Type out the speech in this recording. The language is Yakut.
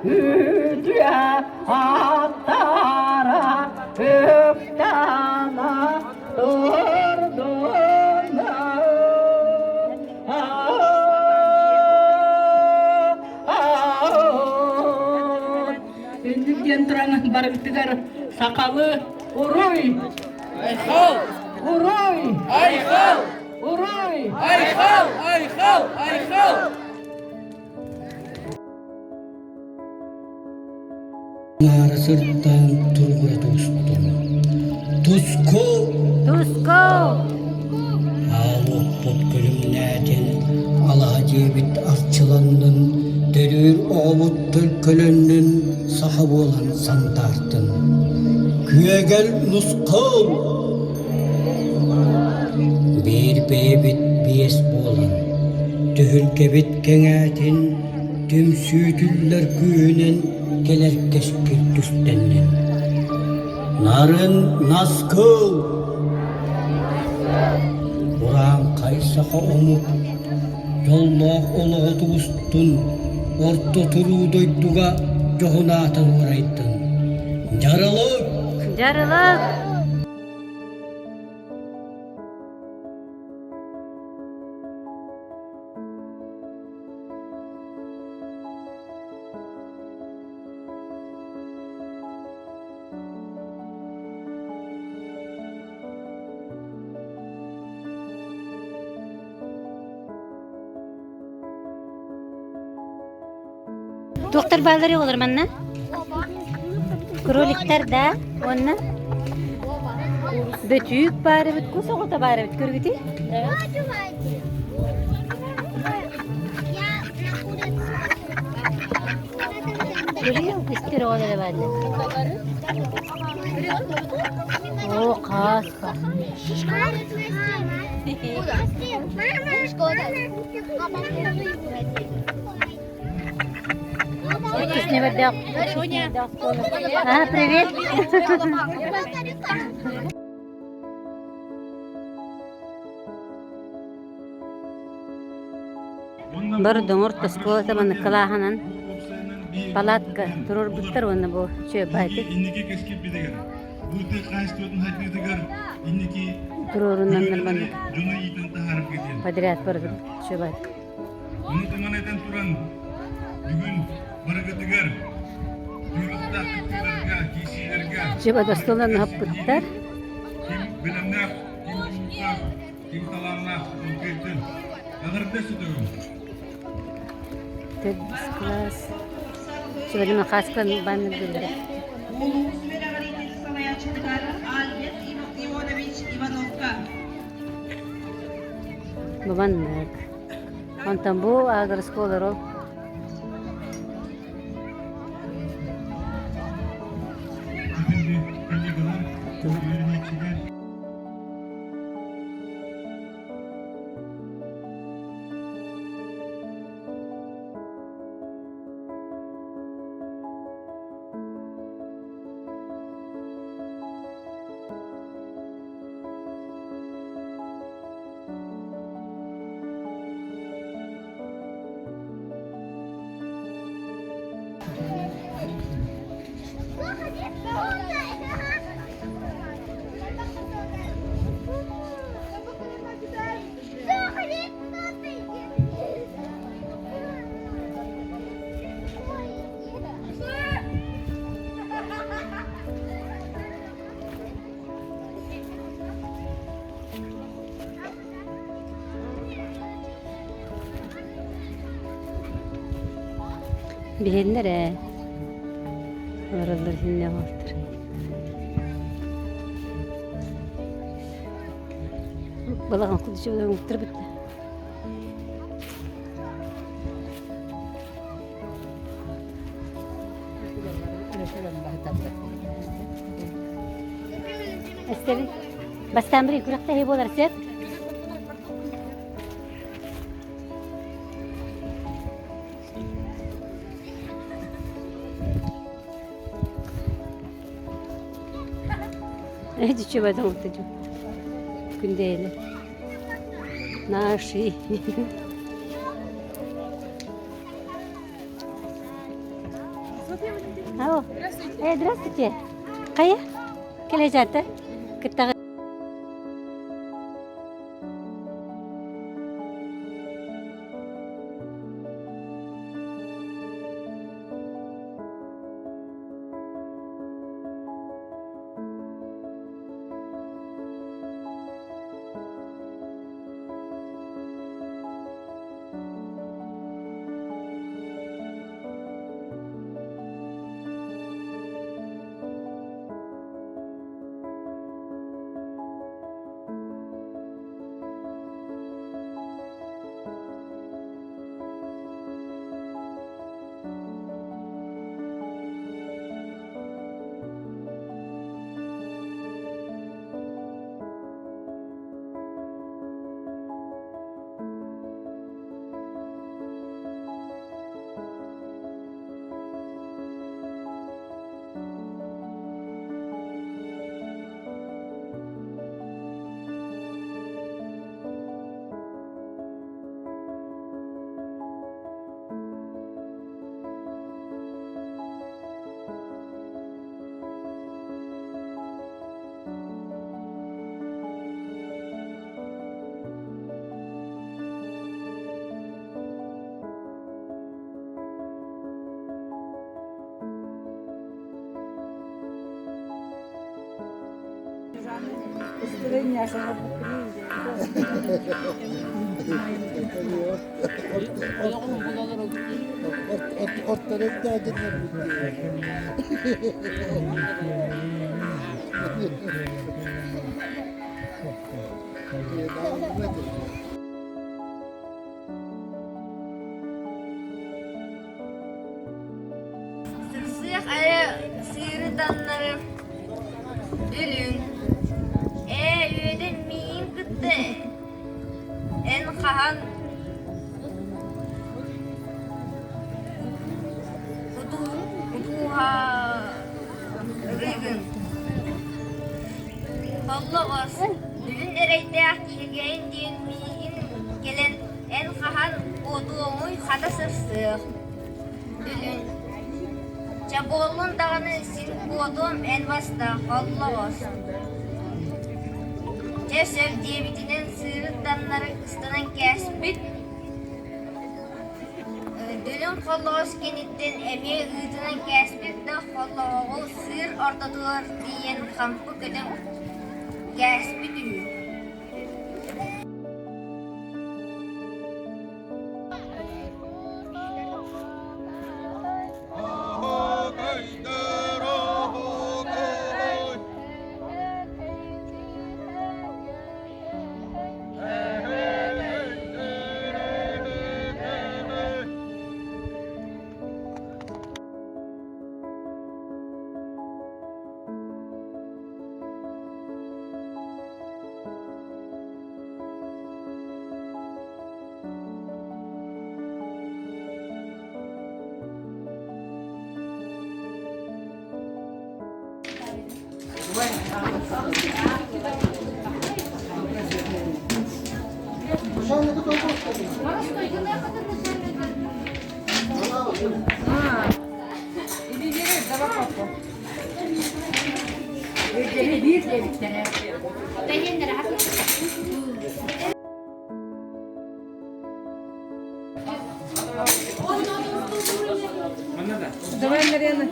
Үтүө аттара үктана турдуна. Инник диэн туран барыбытыгар сахалы уруй! Айхал! Уруй! Айхал! Уруй! Айхал! Айхал! Айхал! Наара сыртаан туругура тубустум. Туску! Туску! Аал уоппут күлүмнээтин, алаһа дьиэбит арчыланнын, төрүүр оҕобут төлкөлөннүн, саха буолан сандаартын. Күөгэл нусхал! Биир бэйэбит биэс буолан, түһүлгэбит кэҥээтин, түмсүүтүллэр күүһүнэн кэлэр кэскил түстэннин. Нарын наскыл! Урааҥхай саха омук дьоллоох олоҕу тубустун, орто туруу дойдуга дьоһунаатын уурайдын. Дьарылык! Дьарылык! Туохтар баалларый олор манна? Кроликтар да уонна бөтүүк баар эбит, кус оҕото баар эбит көргүтүй? Көрүө кистер оҕолор эрэ бааллар. Оо, хаас А, привет. Бордоҥор оскуолата маннык кылааһынан палатка туруорбуттар уонна бу чүөппайтык туруорунаннар маннык подряд барбыт чүөппайтык. Ону туман этэн туран, бүгүн барыгытыгар туйрухтаах кыттыыларга, киирсиилэргэ Чүөппайт остуолан аһаппыттар. Ким бэлэмнээх, ким дьулуурдаах, ким талааннаах толкуйтун эҕэрдэ сүтүгүм. Төрдүс класс. Чүөппайт хааскан банныр билдэ. Улуус үөрэҕириитин салайааччытыгар Альберт Ионович Ивановка. Бу маннык. Онтон бу агроскуолар ол Коллегалар, үөрэнээччилэр Биһиэннэр ээ олороллор итиннэ оҕолор. Балаҕан кудучу битте. Эстэбин. Бастаан бiri күрэхтэһии буолар сөп. Дичеве Күндейли. Наши. Здравствуйте. Хайа? Кэлэжата. Кыттаҕы. Сырсыах эрэ сыыры таннары Дүлүҥ, ээ үөдэн миигин кытта эн хаһан утууһарыгын Холлоҕос, дүлүн эрэйдээх киһиргэйин диэн миигин кэлэн эн хаһан куотуоҥуй хата сырсыах Дүлүн Чэ буоллун даҕаны син куотуом эн бастаах холлоҕос Чэ сөп диэбитинэн сыырын таннары ыстанан кээспит Дүлүн холлоҕос кэнниттэн эмиэ ыытынан кээспит да холлоҕоҕу сыыр ортотугар тиийэн хампы көтөн кээспит үһү. Давай, Марьяна.